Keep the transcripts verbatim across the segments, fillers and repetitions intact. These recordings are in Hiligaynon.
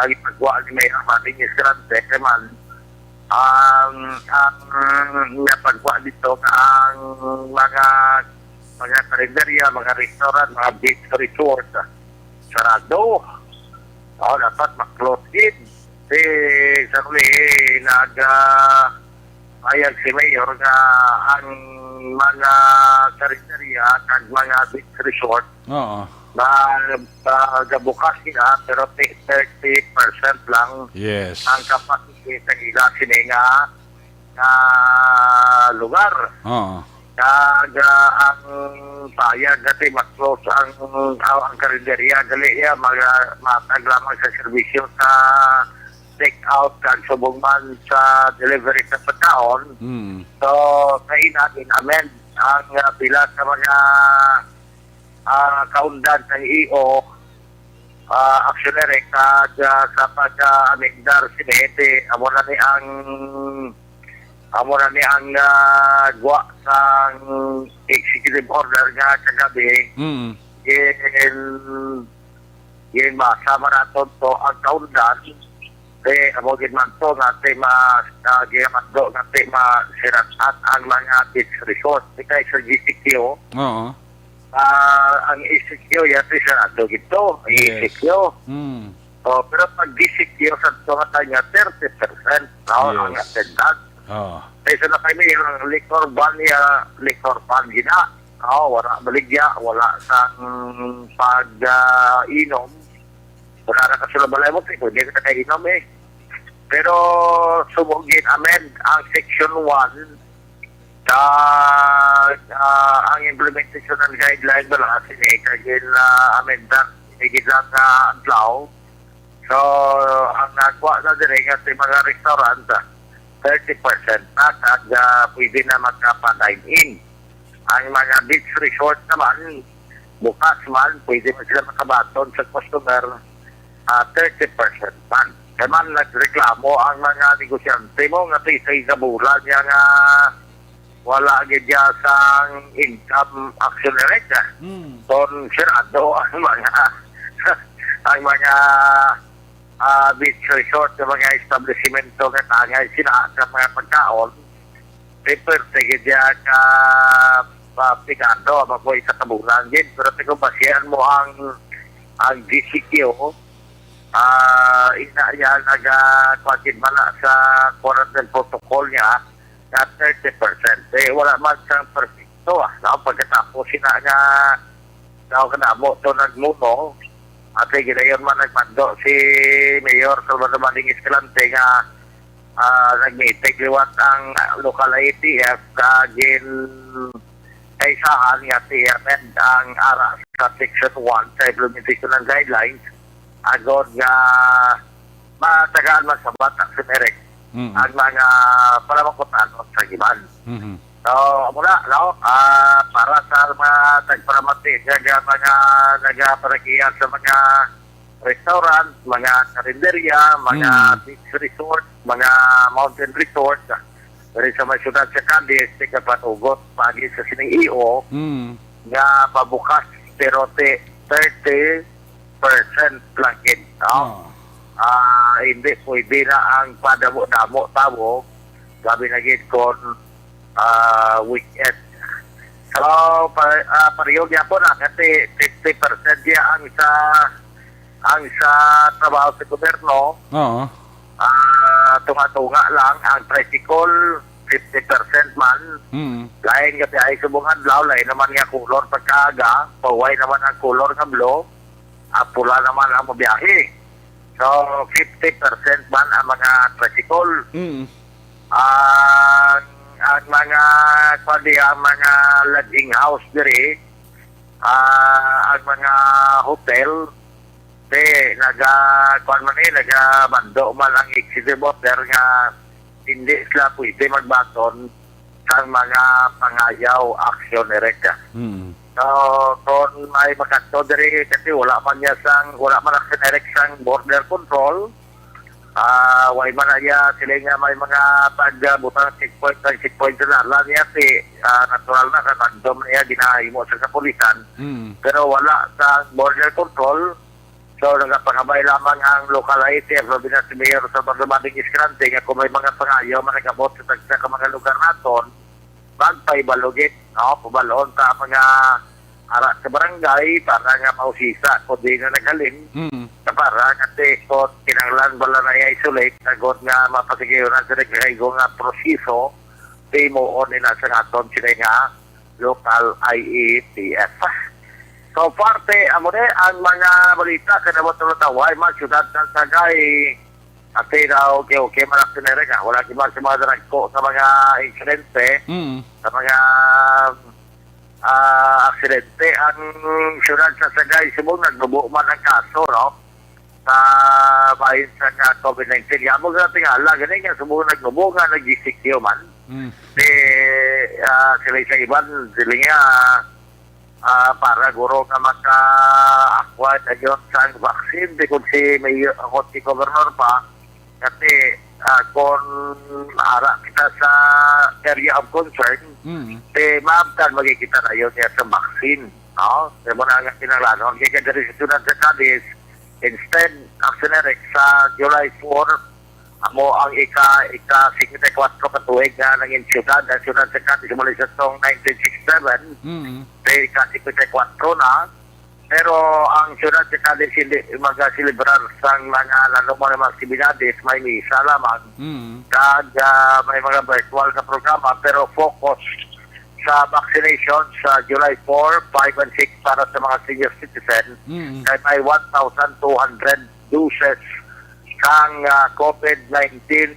ang ipagwa ni Mayor Martin Escalante, kay man, ang, ang napagwa dito nga ang mga, mga karinderya, mga restaurant, mga beach resort, sarado. O, dapat ma-close gid. Si Charlie, nag, ah, payag si Mayor nga ang mga karinderya kag mga beach resort Oo. na, na gabukas sila, pero ti-, thirty percent lang Yes. ang capacity sa ila sini nga, nga lugar. Oo. Kag, ah, ang payag nga ti ma-close ang, ang, ang karinderya, gali iya, mag-, matag lamang sa serbisyo sa take out kag subong man sa delivery sa pagkaon. Mm. So, kaina gin-amend ang, ah, pila ka mga, ah, kaundan sa E O, ah, actionary kag, ah, sa pag-amendar sini, amo na ni ang, amo na ni ang, ah, gwa sang executive order nga kagabi. Mm. Gin-, ginbasa man naton to ang kaundan. Kay amo gid man to nga ti ma-, ah, ginamando nga ti masirat-an ang mga beach resort. Di kay sa G C Q, Oo. ah, ang E C Q, yati sarado gid to. Ang Yes. E C Q. Mm. Oh, pero pag G C Q sa to nga tayo nga thirty percent, no, Yes. ang attendance. Oo. Kaysa na kami yung liquor ban niya, liquor ban gina. Oh, wala baligya, wala sang pag, ah, inom. Wala na kasulod balay mo, pwede ka nakainom eh. Pero subong gin-amend ang section one, kag, ah, ang implementation ng guideline bala sini kag gin, ah, amendar, sige lang nga adlaw. So, ang nagwa na diri nga sa mga restaurant, ah, thirty percent na kag, ah, pwede na magpa-dine in. Ang mga beach resort naman, bukas man, pwede man sila makabaton sa customer, ah, thirty percent man. Kaya man nagreklamo ang mga negosyante mo nga sa isa ka bulan niya nga wala gid niya sang income actionary ka. Hmm. Kon sirado ang mga, ang mga, ah, beach resort, ang mga establishmento nga tangay sila sa mga pagkaon, di pwerte gid niya ka, ah, pigado ang mga isa ka bulan gid. Pero kung basihan mo ang, ang G C Q, ah, ina niya naga-, kuwan gid man na sa quarantine protocol niya, nga thirty percent. Eh, wala man sang perfecto, ah. Now, pagkatapos sina nga, now, kadamo to nagmuno, at gidayon man nagmando si Mayor Salvador Manning Escalante nga, ah, nagmitig liwat ang local I T F, kag gin-, kaisahan nga ti-amend ang ara sa Section one sa Implementation and Guidelines, agod nga matagaan man sa bata si Merek Mm. ang mga palamangkot-anon sa giman. Mhm. So, amo na, no? Ah, para sa mga tagparamati, nga mga nagaparagian sa mga restaurant, mga karinderya, mga Mm. beach resort, mga mountain resort, diri sa may siyudad sa Cadiz, tigapatugot pagi sa sining E O Mm. nga pabukas, pero ti-, thirty percent lang gid, no? Oh. Ah, hindi pwede na ang padamo-damo tawo, labi na gid kon, ah, weekend. So, pa-, ah, pareho gyapon na, kasi fifty percent diya ang sa, ang sa trabaho sa gobyerno. Oo. Ah, tunga-tunga lang ang tricycle, fifty percent man. Mm. Lain nga biyahe subong adlaw, lain naman nga kulor pagkaaga, pahuway naman ang kulor nga blue, ah, pula naman ang mabiyahe. So, fifty percent man ang mga tricycle. Mm. Ang, ang mga, kuwan di, ang mga lodging house diri, ah, ang mga hotel, di, naga, kuwan man eh, nagamando man ang executive order nga hindi sila pwede magbaton sang mga pangayaw action ereka. Mm. So, kung may makadto diri, kasi wala man niya sang, wala man ang sinerek sang border control, ah, way man na niya sila nga may mga pagbutang checkpoint, ang checkpoint sa dalan niya, si, ah, natural na, katagdom niya, ginahimo sa kapulisan. Mm. Pero wala sa border control, So, nagapangabay lamang ang local I A T F, labi na si Mayor Salvador Manning Escalante, nga kung may mga pangayo man nag-abot sa tagsa ka mga lugar naton, magpahibalo gid, no? Pabalon ta ang mga ara sa barangay para nga mausisa kung di na naghalin. Mm. Sa para nga ti, kung kinahanglan bala na i-isolate, agod nga mapasigiron na sa nagkakaigo nga proseso, timuon nila sa naton sila nga local I A T F. So, parte, amo ni ang mga balita sa nabot na taway, mga syudad ng Sagay. Ate daw, okay, okay, man ang sinere ka. Wala gid man sa mga daragko sa mga insidente, Mm. sa mga, ah, aksidente. Ang syudad sa Sagay, subong nagnubo man ang kaso, no? Sa bahin sa nga COVID nineteen. Nga mo nga tingala, gani nga subong nagnubo nga nag-G C Q man. Mm. Eh, ah, sila sa iban, sila nga, ah, para guro nga maka-acquire na yun sa vaccine, di kung si Mayor, ako si Governor pa, kasi, ah, kung ara kita sa area of concern, Mm. eh, maabtan, magkikita na yun niya sa vaccine. No? Kaya mo na nga kinalanon. Kaya ka diri sa syudad sa Cadiz, instead, ang sinerik sa July four, amo ang ika, ika fifty-four ka tuig nga nangin syudad, ang syudad sa Cadiz, muli sa tong nineteen sixty-seven, Mm. may ika fifty-four na. Pero ang syudad sa Cadiz hindi magaselebrar sang mga lanuman nga mga aktibidades, may misa lamang. Mm. Kag, ah, may mga virtual nga programa, pero focus sa vaccination sa July four, five, and six para sa mga senior citizen. Mm. Kay may one thousand two hundred doses sang, ah, COVID nineteen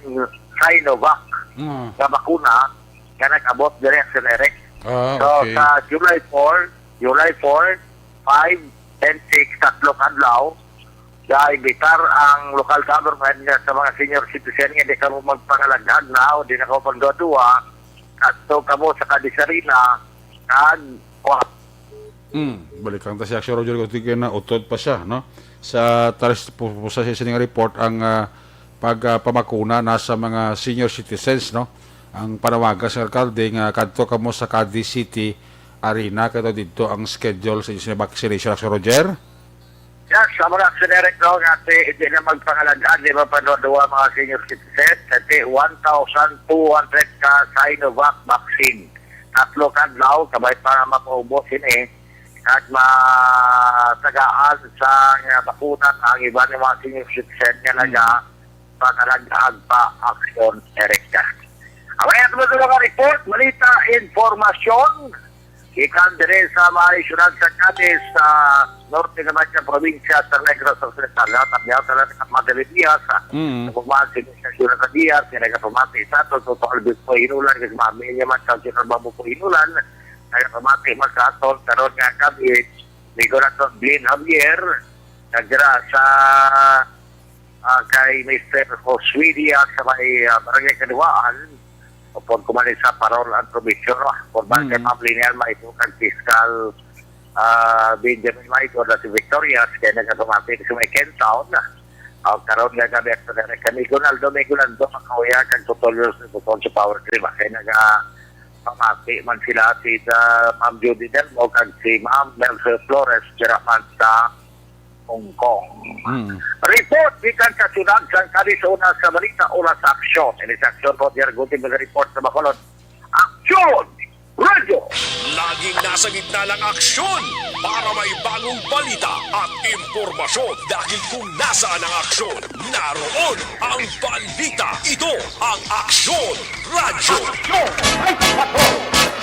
Sinovac Mm. nga bakuna nga nag-abot diri sa Nerex. Ah, So, okay. sa July four, July four, five, and six, tatlo ka adlaw, ga-imbitar ang local government nga sa mga senior citizen nga di kamo magpangalaglag na o di na kamo pagduwa-duwa, kadto kamo sa Cadiz Arena, kag, wa- Hmm, balikan ta si Action Roger Gutiquena, utod pa siya, no? Sa talis po, po sa sining report ang, ah, pag, ah, pamakuna na sa mga senior citizens, no? Ang panawagan sa alkalde nga kadto kamo sa Cadiz City Arena, kay didto ang schedule sa inyong vaccination, Action Roger. Yes, amo na, Action Eric, no, nga ti, hindi na magpangalagad, di ba, paduwa-duwa mga senior citizen, kasi one thousand two hundred ka Sinovac vaccine. Tatlo ka adlaw, kabay pa nga mapaubos ini, at matagaan sa nga bakuna ang iban nga mga senior citizen nga Mm. naga pangalagad pa, Action Eric. Ang mga ito sa mga report, balita, informasyon, ikan dire sa mga syudad sa Cadiz, sa norte naman sa probinsya sa Negros Occidental. Tabiyaw sa lahat ng mga Diaz, Mm. sa pagmahal sa Iglesia Siyudad sa Diaz, nga nagapamati sa ato, sa Tito Alvin po Hinulan, kasi mami niya man sa General Babo po Hinulan, nagapamati man sa ato, karon nga gabi, ni Corazon Glenn Javier, nagdira sa, ah, kay Mister Josue Diaz sa may, ah, Barangay Kaduwaan, upod kumani sa parol ang probisyon, no? Kung ba kay Mm. Pamilya niya, may kag Fiscal, ah, Benjamin Maicon na si Victorias, kaya nagkasumati sa may Ken Town. Ah, karon nga gabi, ang sa kami, Gunaldo, may Gunaldo, makauya, kag Totolio, sa Totol sa Power Trip, kaya naga pamati man sila si, ah, Ma'am Judy Delmo, kag si Ma'am Melville Flores, dira man sa Hong Kong. Mm. Report gikan sa syudad sang Cadiz, una sa balita, una sa aksyon. Ini sa aksyon, Roger Guti, mag-report sa Bacolod. Aksyon! Radyo! Laging nasa gitna ng aksyon para may bagong balita at impormasyon. Dahil kung nasaan ang aksyon, naroon ang balita. Ito ang Aksyon Radyo.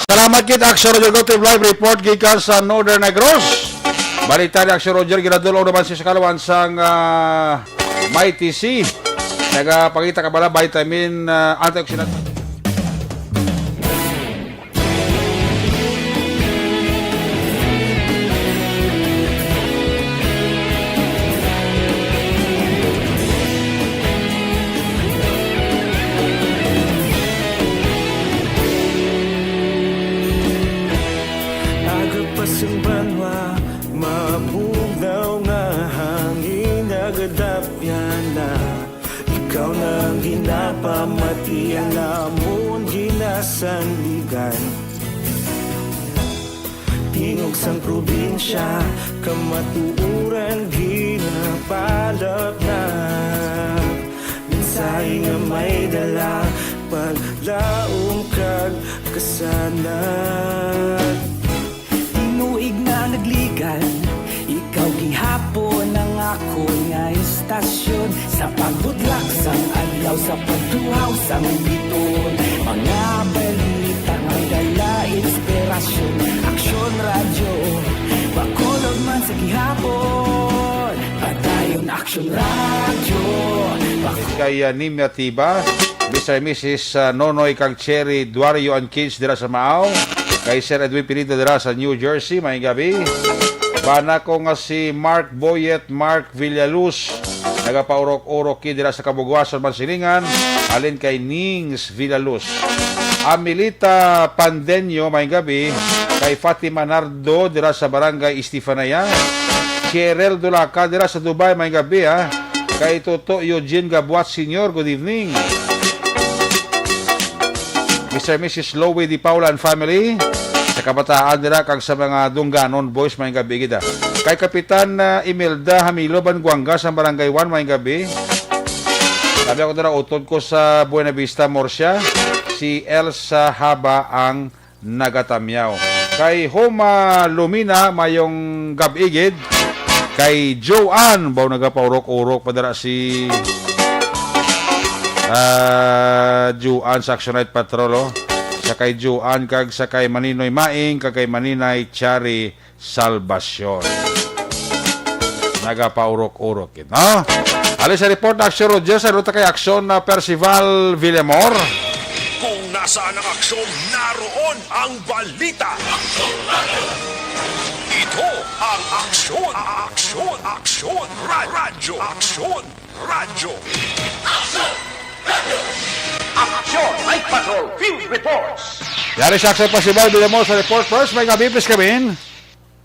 Salamat kit Action Roger Gotti, live report gikan sa Northern Negros. Balita ni Action Roger, ginadulong naman si Sakalawan sang, ah, Mighty C. Nagapakita ka bala vitamin, ah, antioxidant. Agapasimbanwa, mabugaw nga hangin, nagadapyan na. Ikaw na ang ginapamati, ang amon ginasandigan. Tingog sang probinsya, kamatuoran, Ginoo. Palapnap, mensahe nga may dala, paglaom kag kasanag. Tinuig na nagligan, ikaw gihapon ang akon nga istasyon. Sa pagbudlak sang adlaw, sa pagtuhaw sang biton, mga balita nga dala inspirasyon. Aksyon Radyo, Bacolod man sa gihapon. Padayon Aksyon Radyo. Kay, ah, Nimia Tiba, Mister and Missus, ah, Nonoy kag Cherry Duario and kids dira sa Maaw. Kay Sir Edwin Pineda dira sa New Jersey, may gabi. Bana ko nga si Mark Boyet, Mark Villaluz, nagapaurok-urok kid dira sa Kabugwason, Mansilingan, halin kay Nings Villaluz. Amelita Pandenyo, may gabi. Kay Fatima Nardo dira sa Barangay Estefanaya. Cheryl Dulaca dira sa Dubai, may gabi, ha. Kay Toto Eugene Gabuat Senior, good evening. Mister and Missus Lowy Di Paula and family, sa kabataan dira kag sa mga dungganon boys, may gabi gid, ah. Kay Kapitan, ah, Imelda Hamilo Banguanga sa Barangay one, may gabi. Sabi ako dira, utod ko sa Buena Vista, Murcia. Si Elsa Haba ang nagatamyaw. Kay Homa Lumina, mayong gab-i gid. Kay Joanne, baw nagapaurok-urok pa dira si, ah, Joanne sa Action Night Patrol, oh. Sa kay Joanne kag sa kay Maninoy Maing kag kay Maninay Chari Salvacion. Nagapaurok-urok gid, no? Ali sa report na Action Roger, sa ruta kay Action na Percival Villamor. Kung nasaan ang aksyon, naroon ang balita. Ito ang Aksyon, Aksyon, Aksyon, Ra-, Radyo, Aksyon, Radyo. Action Night Patrol Field Reports. Yari sa Action Percival Villamor sa report. First, may gabi, please come in.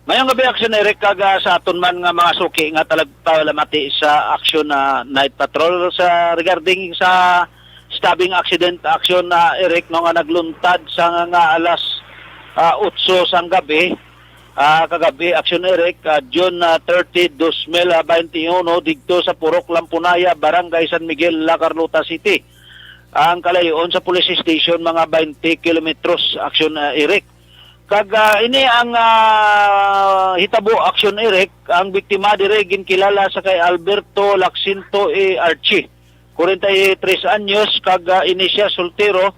Mayong gabi, Action Eric, kag, ah, sa aton man nga mga suki nga talag-, talamati sa Action, ah, Night Patrol sa regarding sa stabbing accident, Action, ah, Eric, no, nga nagluntad sa nga alas, ah, otso sang gabi, ah, kagabi, Action Eric, ah, June, ah, thirty, dos mil baynte uno, didto sa Purok Lampunaya, Barangay San Miguel, La Carlota City. Ang kalayoon sa police station, mga twenty kilometros, Action, ah, Eric. Kag, ah, ini ang, ah, hitabo, Action Eric, ang biktima diri ginkilala sa kay Alberto Laxinto A. Archie, forty-three anyos, kag, ah, ini sia soltero,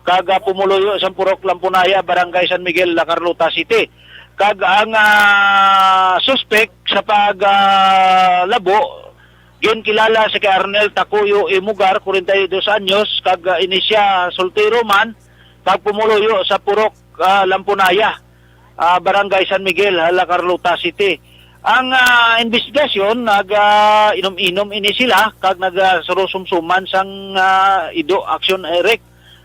kag, ah, pumuluyo sa Purok Lampunaya, Barangay San Miguel, La Carlota City. Kag ang, ah, suspek sa pag, ah, labo, ginkilala sa kay Arnel Takuyo Imugar, forty-dos anyos, kag, ah, ini sia soltero man, kag pumuluyo sa Purok, ah, Lampunaya, ah, Barangay San Miguel, La Carlota City. Ang, ah, investigasyon, nag, ah, inom-inom ini sila, kag nag, ah, surusumsuman sang, ah, ido, Action Eric,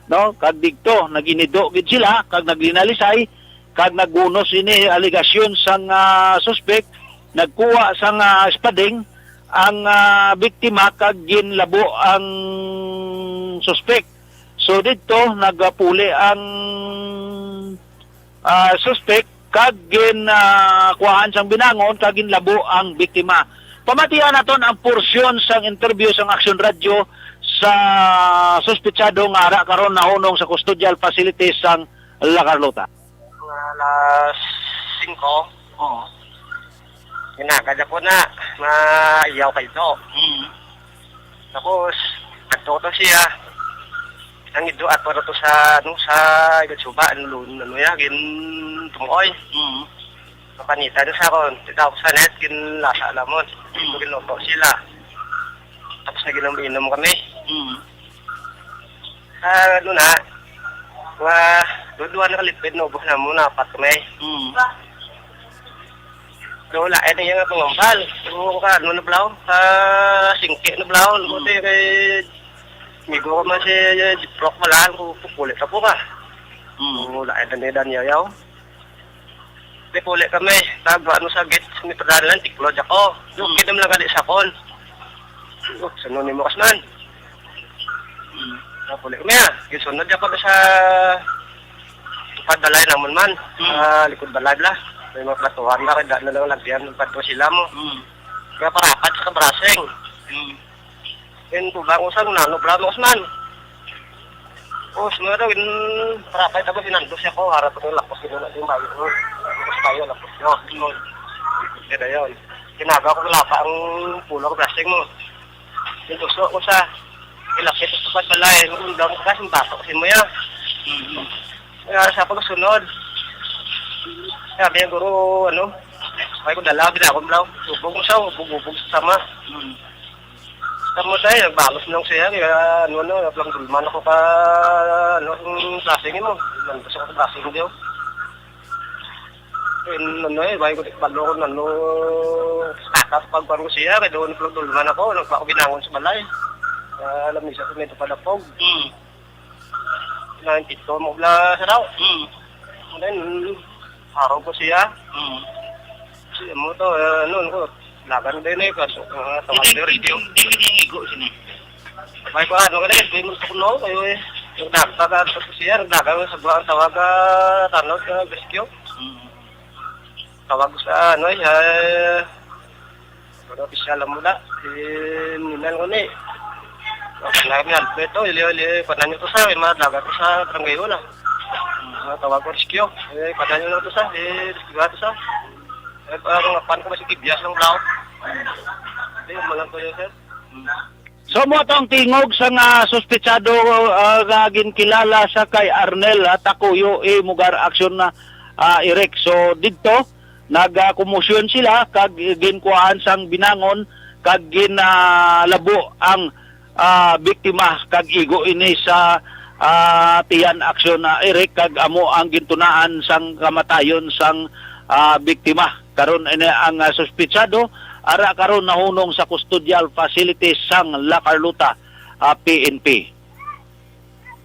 no? Kag didto, naginido gid sila, kag naglinalisay, kag naggunos ini alegasyon sang, ah, suspek, nagkuha sang, ah, espading ang, ah, biktima kag ginlabo ang suspek. So didto nagapuli ang, ah, suspek kag gin, ah, kuhaan sang binangon kag ginlabo ang biktima. Pamatian naton ang porsyon sang interview sang Action Radyo sa suspetsado nga ara karon nahunong sa custodial facility sang La Carlota. Mga alas singko. Oo. Ginagad ako na, maiyaw kay do. Mm. Tapos, adto to siya. Ang ido at para to sa, ano, sa igad suba, ano, lo-, ano ya, gin tumoy. Mm. Mapanita na sa akon, titaw sa net, ginlasa lamon. Mm. Ginluto sila. Tapos naginom-inom kami. Mm. Ah, ano na, wa, duha-duha na kalipid, naubos na mo, na apat kami. Mm. So, wala, eh, yung pangambal. So, ka, ano na blaw? Sa singke na blaw. Ano Mm. mo, kay, migo ko man si, eh, Jiprok pala, kung pupulit ako ka. Mm. So, wala, eh, na, na, yaw. Di puli kami, tagwa ano sa gate, may padalan, tiklod ako. Yung Mm. kinam lang gali sa akon. Oh, sino ni mo kasman? Mm. Napuli kami, ah. Gisunod ako sa tukad balay namon man. Mm. Ah, likod balay bla. May mga platuhan na, kaya na lang lagyan, padto sila mo. Mm. Kaya parapat sa kabrasing. Hmm. Yan, tulang ko sa nano, brano, Usman. O, sumara daw, in, parapat ako, sinando siya ko, harap ko, lapos yun, yung bayo ko. Lapos tayo, lapos yun. Yan na yun. Tinago ko, lapa ang pulang brasing mo. Yung gusto ko sa, ilapit ko sa balay, yung undang ko, kasi bato kasi mo yan. Mhm. Kaya sa pagsunod, sabi niya, guro, ano, may ko dala, binakon mo lang. Hubog mo sa, hubog-hubog sa sama. Hmm. Tamo tayo, nagbalos lang siya, kaya ano, ano, nagpangdulman ako ka, ano, yung klaseng mo. Nandun sa klaseng diyo. Ano, eh, may ko balo ko, ano, takas pagkuhan ko siya, kaya doon nagpangdulman ako, nagpako binangon sa balay. Ah, alam niya sa may palapog. Hmm. Nine pito mo bla sa daw. Mm. And then, araw ko siya. Mm. Siya mo to, eh, ano, ano ko, laban din eh, kaso, ah, tawag Hindi, din hindi, rin. Hindi, hindi yung igo, sini. May ko, ano ka na, hindi mo sa kuno, kayo eh. Yung nagtaga, sa siya, nagdaga sa buwan, tawag, ah, tanod, ah, rescue. Mm. Tawag ko sa, ano eh, ah, Pero opisyal lang muna. Eh, ninan ko ni. Ang nami Alberto, ili, ili, panan nyo to sa, may mga dagat ko sa barangay una. Mga tawag ko rescue. Eh, panan nyo na to sa, eh, rescue to sa. Eh, parang pan ko kasi kibiyas ng tao. Eh, malang ko yun, sir. So, mo to ang tingog sa nga suspetsado, ah, nga ginkilala sa kay Arnel, ah, Takuyo, eh, Mugar Action na, ah, Eric. So, didto, nagakomosyon sila kag ginkuhaan sang binangon kag ginalabo ang, ah, biktima kag igo ini sa, ah, tiyan aksyon, ah, Eric, kag amo ang gintunaan sang kamatayon sang, ah, biktima. Karon ini ang, ah, suspetsado ara karon nahunong sa custodial facility sang La Carlota, ah, P N P.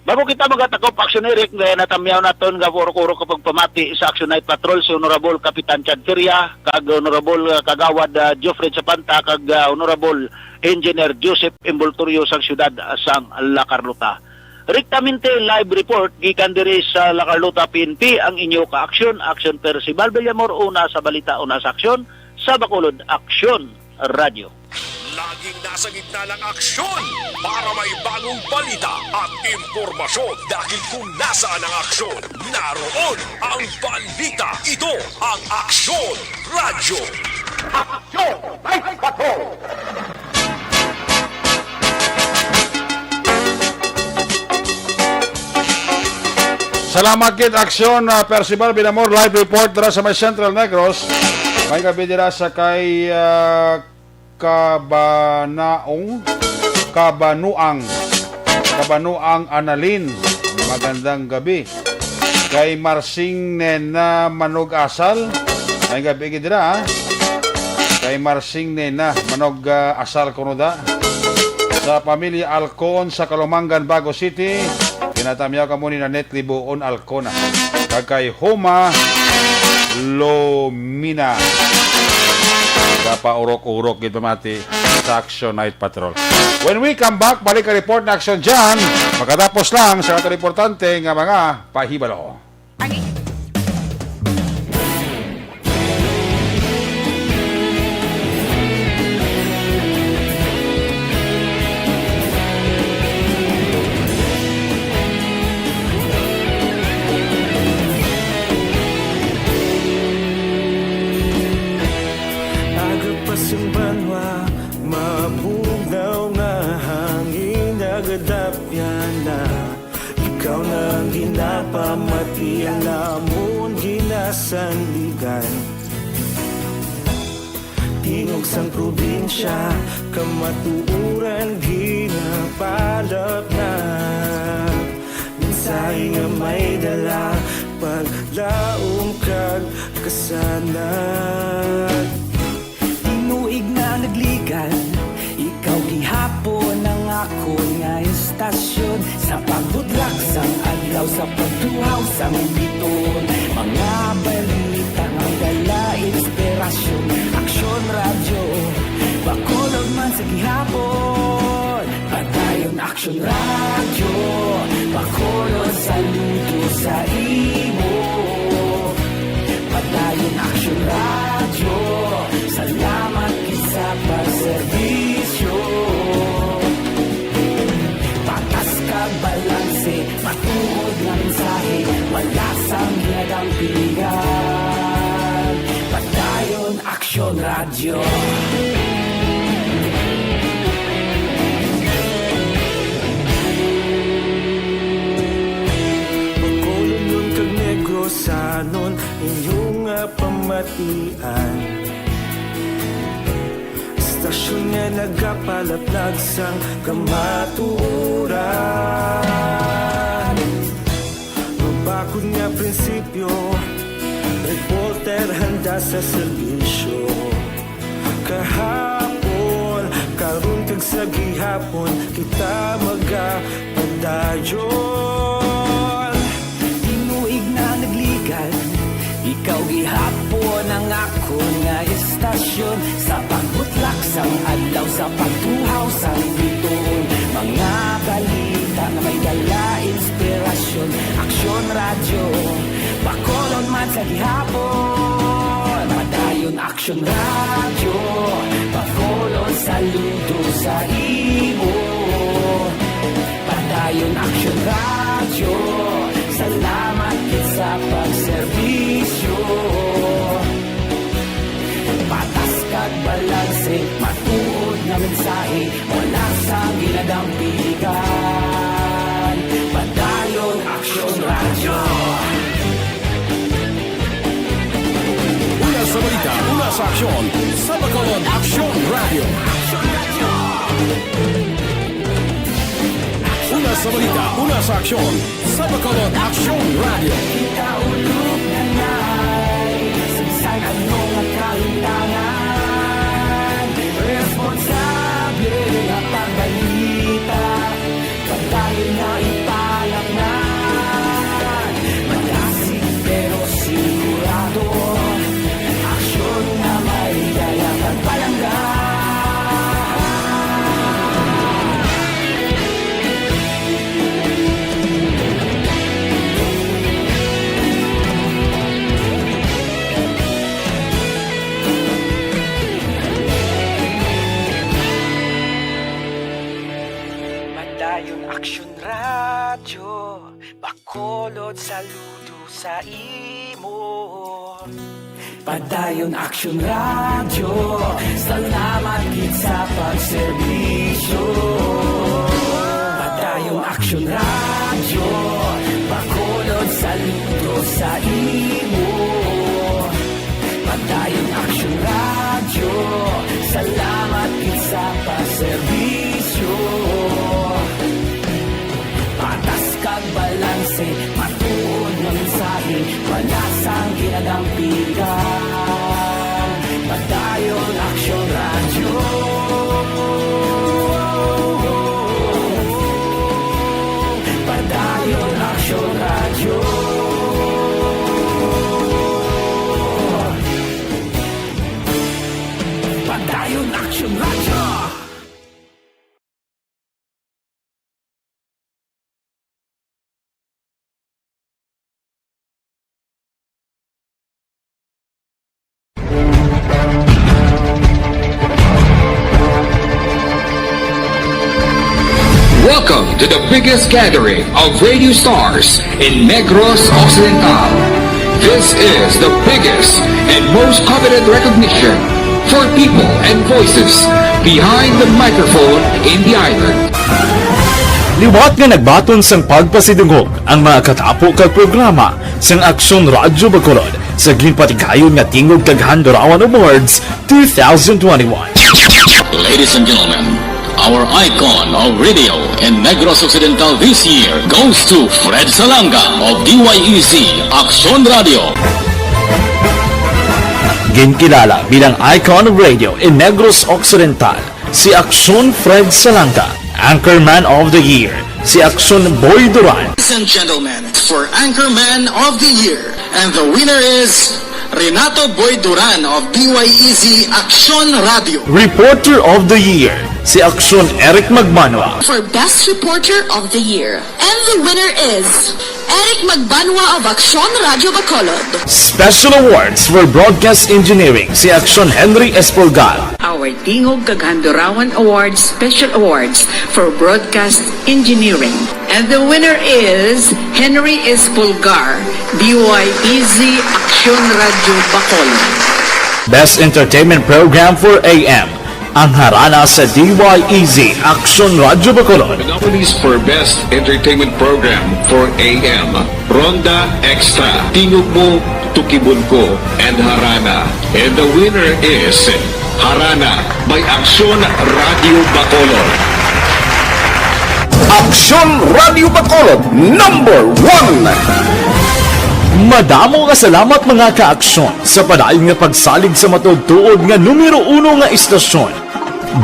Bago kita magatakop, Action Eric, nga natamyaw naton nga urok-urok ka pagpamati sa Action Night Patrol si Honorable Kapitan Chad Feria, kag Honorable, ah, Kagawad, ah, Geoffrey Chapanta, kag, ah, Honorable Engineer Joseph Envoltorio sang siyudad, ah, sang La Carlota. Rektamente live report gikan diri sa La Carlota P N P ang inyo ka-aksyon, Action Percival Villamor, una sa balita, una sa aksyon, sa Bacolod, Aksyon Radio. Laging nasa gitna ng aksyon para may bagong balita at impormasyon, dahil kung nasaan ang aksyon, naroon ang balita. Ito ang Aksyon Radyo. Aksyon Live Patrol! Salamat gid, Aksyon, ah, Percival Villamor, live report dira sa may Central Negros. May gabi dira sa kay, ah, Kabanaong, Kabanuang, Kabanuang Analin. Magandang gabi. Kay Marsing Nena Manog Asal. May gabi gid dira, ha? Kay Marsing Nena Manog, ah, Asal kuno da. Sa pamilya Alcon sa Kalumangan, Bago City. Ginatamyaw kamo ni Nanette Libuon Alcona kag kay Homa Lomina. Gapaurok-urok gid pamati sa Action Night Patrol. When we come back, balik ang report na Action Jan. Makatapos lang sa aton importante nga mga pahibalo. Ani? Aga pa sang banwa, mabugnaw nga hangin, nagadapyan na. Ikaw na ang ginapamati, ang lamon ginasandigan. Tingog sang probinsya, kamatuoran ginapalap na. Mensahe nga may dala, paglaom kag kasanag. Tinuig na nagligan, ikaw gihapon ang akon nga istasyon. Sa pagbudlak sang adlaw, sa pagtuhaw sang biton, mga balita nga dala inspirasyon. Aksyon Radyo, Bacolod man sa gihapon. Padayon Aksyon Radyo, Bacolod, saludo sa imo. Padayon Aksyon Radyo, salamat gid sa Bacolodnon kag Negrosanon, inyo nga pamatian. Istasyon nga nagapalaplag sang kamatuoran. Mabakod nga prinsipyo, reporter handa sa serbisyo. Kahapon, karon kag sa gihapon, kita magapadayon. Tinuig na nagligal, ikaw gihapon ang akon nga istasyon. Sa pagbutlak sang adlaw, sa pagtuhaw sang bituon, mga balita nga may dala inspirasyon. Aksyon Radyo, Bacolod man sa gihapon. Padayon Aksyon Radyo, Bacolod, saludo sa imo. Padayon Aksyon Radyo, salamat gid sa pagserbisyo. Patas kag balanse, matuod nga mensahe, wala sang ginadampigan. Padayon Aksyon Radyo. Una sa balita, una sa aksyon, sa Bacolod Aksyon Radyo. Una sa balita, una sa aksyon, sa Bacolod Aksyon Radyo. Kita ulog na nay, sa bisan ano nga kahitangan, responsable nga pagbalita. Padayon nga ipalapnan, madasig pero sigurado, aksyon nga may dala kag palangga. Padayon Aksyon Radyo, Bacolod, saludo sa imo. Padayon Aksyon Radyo, salamat gid sa pagserbisyo. Padayon Aksyon Radyo, Bacolod, saludo sa imo. Padayon Aksyon Radyo, salamat gid sa pagserbisyo. Patas kag balanse, matuod nga mensahe, wala sang ginadampigan. Padayon Aksyon Radyo. Padayon Aksyon Radyo. Padayon Aksyon Radyo. Welcome to the biggest gathering of radio stars in Negros Occidental. This is the biggest and most coveted recognition for people and voices behind the microphone in the island. Liwat nga nagbaton sang pagpasidungog ang mga katapo kag programa sang Aksyon Radyo Bacolod sa ginpatigayon nga Tingog kag Handurawan Awards two thousand twenty-one. Ladies and gentlemen, our icon of radio in Negros Occidental this year goes to Fred Salanga of D Y E Z Aksyon Radyo. Ginkilala bilang icon of radio in Negros Occidental si Aksyon Fred Salanga, Anchorman of the Year si Aksyon Boy Duran. Ladies and gentlemen, for Anchorman of the Year, and the winner is Renato Boy Duran of D Y E Z Aksyon Radyo. Reporter of the Year si Aksyon Eric Magbanwa. For Best Reporter of the Year, and the winner is Eric Magbanwa of Aksyon Radyo Bacolod. Special Awards for Broadcast Engineering si Aksyon Henry Espolgar. Our Tingog kag Handurawan Awards Special Awards for Broadcast Engineering. And the winner is Henry Espolgar, D Y E Z Aksyon Radyo Bacolod. Best Entertainment Program for A M. Ang harana sa D Y E Z Action Radyo Bacolod. The nominees for Best Entertainment Program for A M, Ronda Extra, Tingog Mo, Tukibon Ko, and Harana. And the winner is Harana by Action Radio Bacolod. Action Radio Bacolod, number one. Madamo nga salamat, mga ka-aksyon, sa padayon nga pagsalig sa matuod-tuod nga numero uno nga istasyon,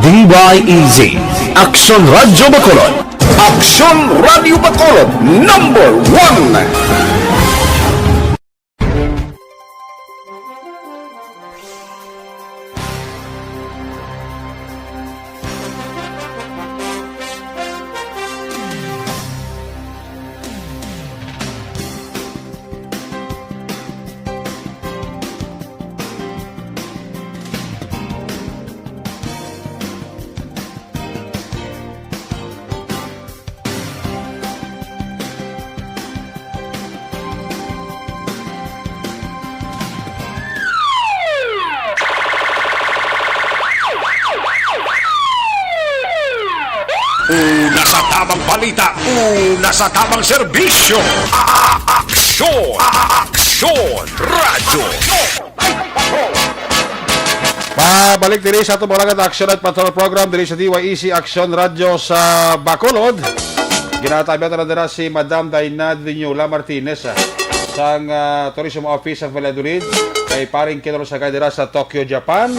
D Y E Z, Action Radio Bacolod. Action Radio Bacolod, number one. Una sa tamang balita, una sa tamang serbisyo. A-, a-, aksyon, a-, a-, aksyon, radyo. Pabalik diri sa atong mga Action at Patrol program diri sa D Y E C Action Radyo sa Bacolod. Ginatamyan na dira si Madam Daina Diniola Martinez, ah, sang, ah, Tourism Office sa Valladolid. Kay paring Kinor Sagay dira sa Tokyo, Japan.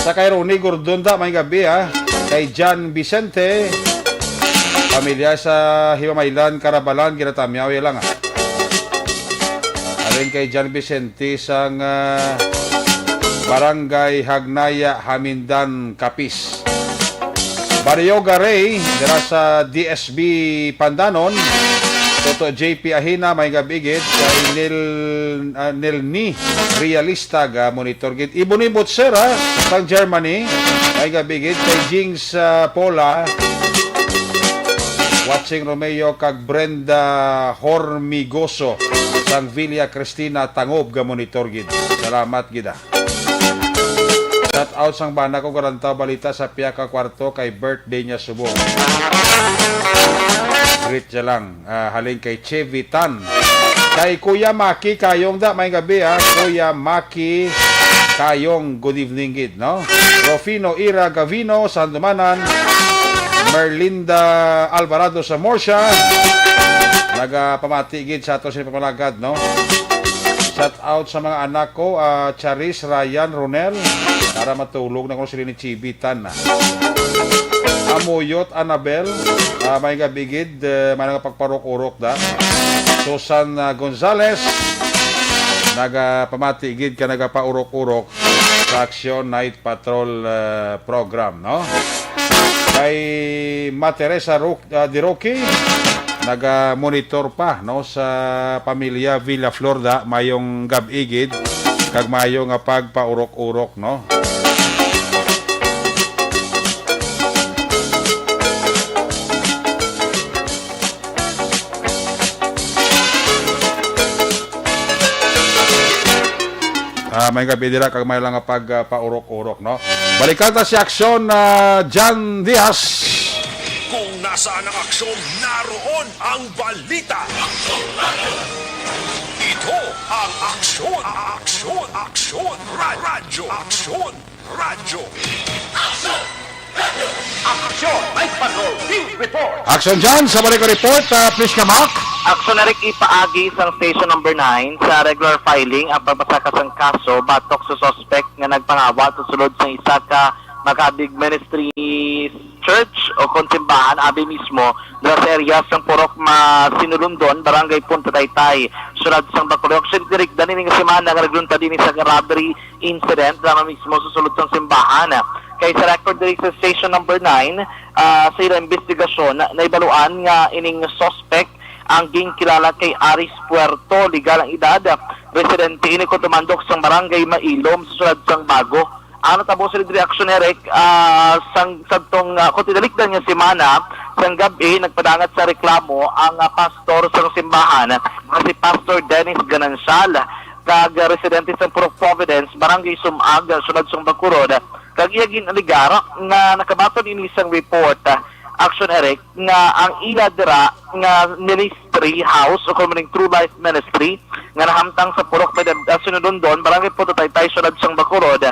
Sa kay Ronnie Gordon da, may gabi, ah. Kay John Vicente, pamilya sa Himamaylan, Karabalan, ginatamyaw ya lang, ah. Alin kay John Vicente sang, ah, Barangay Hagnaya, Hamindan, Capiz. Barrio Garay, dira sa D S B Pandanon. Toto J P Ahina, may gabi gid. Kay Nil, ah, Nilni Realista, ga monitor gid. Ibon ni Butcher, ha, sang Germany. May gabi gid. Kay Jings, ah, Pola. Watching Romeo kag Brenda Hormigoso sang Villa Cristina, Tangob, ga monitor gid. Salamat gid, ah. Shout out sang bana ko, garantaw balita sa piya ka kwarto kay birthday niya subong. Greet siya lang, ah, halin kay Chevy Tan. Kay Kuya Maki Kayong da, may gabi, ah. Kuya Maki Kayong, good evening gid, no? Rufino Ira Gavino, Sandumanan. Merlinda Alvarado sa Murcia. Nagapamati gid sa ato sa pamalagat, no? Shout out sa mga anak ko, ah, Charis, Ryan, Ronel, para matulog na ko sila ni Chibitan na. Amuyot, Annabel, ah, may gabi gid, eh, may nga pagparok-urok da. Susan, ah, Gonzales, nagapamati gid ka nagapaurok-urok sa Action Night Patrol, ah, program, no? Kay Ma Teresa Ro-, ah, Diroque, naga-monitor pa, no, sa pamilya Villa Florda, mayong gab-i gid, kag mayo nga pagpaurok-urok, no? Ah, may gabi dira kag may lang nga pag, ah, paurok-urok, no? Balikan ta si Aksyon, ah, John Diaz. Kung nasaan ang aksyon, naroon ang balita. Ito ang Aksyon, Aksyon, Aksyon, Ra-, Radyo, Aksyon. Radyo. Action! Night Patrol Field Report! Action dyan sa balik report, ah, please, Kamak. Action, Eric, ipaagi sa station number nine sa regular filing ang pagpasaka sang kaso batok sa suspect nga nagpangawa sa sulod sa isa ka Macabig Ministry church o kon simbahan, abi mismo, dira sa area sang Purok Masinulundon, Barangay Punta Taytay, Syudad sang Bacolod. Action, Eric, dani ning semana nga nagluntad ini sa robbery incident drama mismo sa sulod sang simbahan. Kay sa record diri sa station number nine, ah, sa ila investigasyon, na-, naibaluan nga ining suspect ang ginkilala kay Aris Puerto, legal ang edad, residente ini kutumandok sang barangay Mailom sa syudad sang Bago. Ang natabo sa diri, Action Eric, ah, sang, sadtong, ah, kung tinalikdan nga semana, sang gab-i, nagpadangat sa reklamo ang, ah, pastor sang simbahan nga si Pastor Dennis Ganancial. kag residente sang Purok Providence, Barangay Sumag, Syudad sang Bacolod, kag iya gin-alegar nga nakabaton ini sang report, ah, Action Eric, nga ang ila dira nga ministry house o kon True Life Ministry nga nahamtang sa Purok Medad, ah, Sinulundon, Barangay Punta Taytay, Syudad sang Bacolod,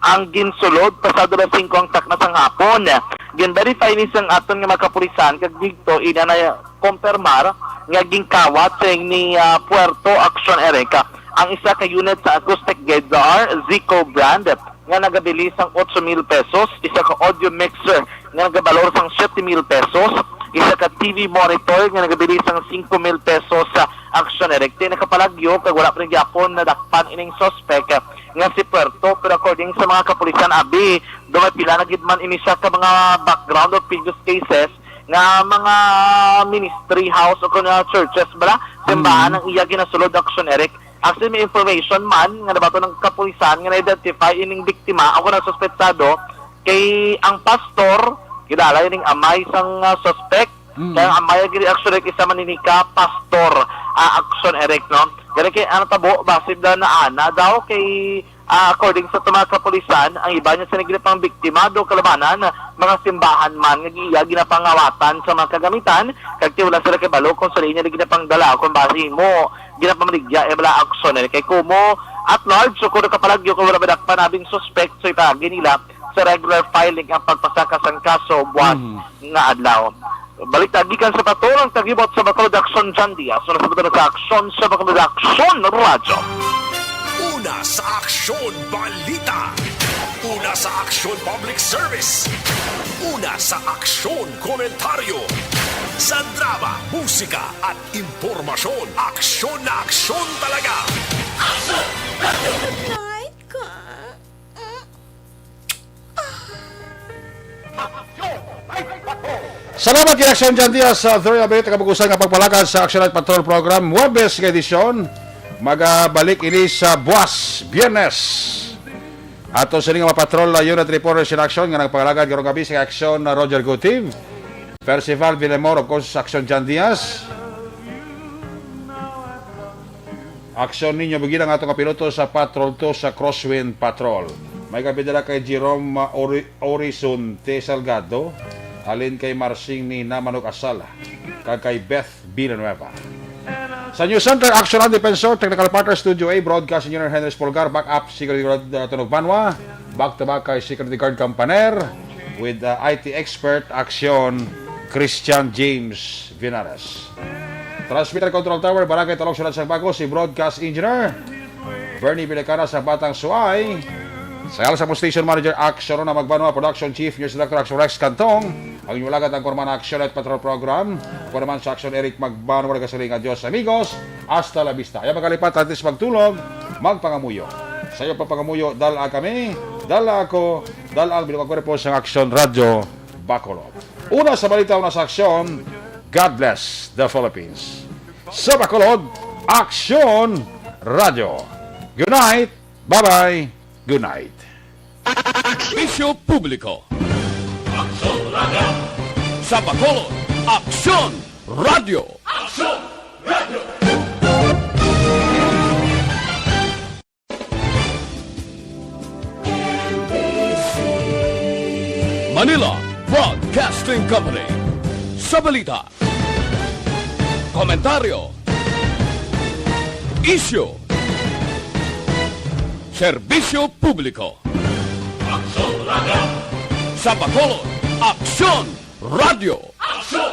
ang ginsulod pasado alas singko ang takna sang hapon. Gin-verify ni sang aton nga mga kapulisan kag didto ina na kumpirmar nga ginkawat sa ni, ah, Puerto Action Eric ang isa ka unit sa acoustic guitar Zico brand nga nagabili sang otso mil pesos, isa ka audio mixer nga nagabalor sang siyete mil pesos, isa ka T V monitor nga nagabili sang singko mil pesos sa Action Eric. Ti nakapalagyo kag wala pa rin gyapon nadakpan ining suspek nga si Puerto, pero according sa mga kapulisan, abi, do may pila na gid man ini siya ka mga background of previous cases nga mga ministry house o kon churches bala, simbahan Mm. ang iya ginasulod, Action Eric. Actually, may information man nga nabaton ng kapulisan nga na-identify ining biktima o kon suspetsado kay ang pastor, kilala ining amay sang, ah, suspect. Mm. Kaya ang amay gini, Action Eric, isa man ini ka pastor, ah, Action Eric, no? Gani kay ang tabo, base na ana daw kay Ah, according sa mga kapulisan, ang iba niya sa nagdala pang biktima do kalabanan, mga simbahan man nga giya ginapangawatan sa mga kagamitan, kag ti wala sila kabalo kung sa niya ginapangdala o kung basi mo ginapamaligya, eh, wala aksyon. Eh, kay kumo at large, so kung nakapalagyo kung wala madakpan abing suspect, so ipagi nila sa regular filing ang pagpasaka sang kaso buwas Mm. nga adlaw. Balita gikan sa Bacolod, ang tagibot sa Bacolod Aksyon, John Diaz. Una sa Bacolod Aksyon, sa Bacolod Aksyon Radyo. Una sa Aksyon Balita. Una sa Aksyon Public Service. Una sa Aksyon Komentaryo. Sa drama, musika at impormasyon, aksyon na aksyon talaga. Aksyon! Night ka. Salamat kay Aksyon John Diaz sa Thirty Abit, kabukusan nga pagpalakad sa Action Night Patrol Program, Huwebes nga edisyon. Magabalik ini sa buwas, Biyernes. Ato sini nga mga patrol na unit reporters in action nga nagpangalagad karong gabi sa Aksyon na Roger Gutiv, Percival Villamor, of course, Aksyon John Diaz. Aksyon ninyo, bigyan ang atong kapiloto sa Patrol two sa Crosswind Patrol. May kapi dala kay Jerome, uh, Ori-, Horizonte Salgado, halin kay Marsing ni Namanok Asala, kag kay Beth Villanueva. Sa News Center, Aksyon ang Defensor, Technical Partner, Studio A, Broadcast Engineer Henry Espolgar, Backup, Security Guard, uh, Tunog Banwa, Back to Back kay Security Guard Campaner, with, uh, I T Expert, Aksyon, Christian James Vinares. Transmitter Control Tower, Barangay Talong, Syudad sang Bago, si Broadcast Engineer Bernie Bilicana sa Batang Suay. Sa Alsa mo Station Manager, Action Rona Magbanwa, Production Chief, News Director, Action Rex Cantong. Ang inyong lagad ang Kurman Action at Patrol Program. Ako naman sa Action, Eric Magbanwa, nagasiling, "Adios, amigos. Hasta la vista." Ayaw magkalipat, antes magtulog, magpangamuyo. Sa iyo pa pangamuyo, dala kami, dala ako, dala ang binuang kwerpo sa Action Radio Bacolod. Una sa balita, una sa aksyon, God bless the Philippines. Sa Bacolod, Aksyon Radyo. Good night. Bye-bye. Good night. Serbisyo publiko. Aksyon Radyo. Sa Bacolod, Aksyon Radyo. Aksyon Radyo. Manila Broadcasting Company. Sa balita, komentaryo, isyu, serbisyo publiko. Aksyon Radyo. Sa Bacolod, Aksyon Radyo. Aksyon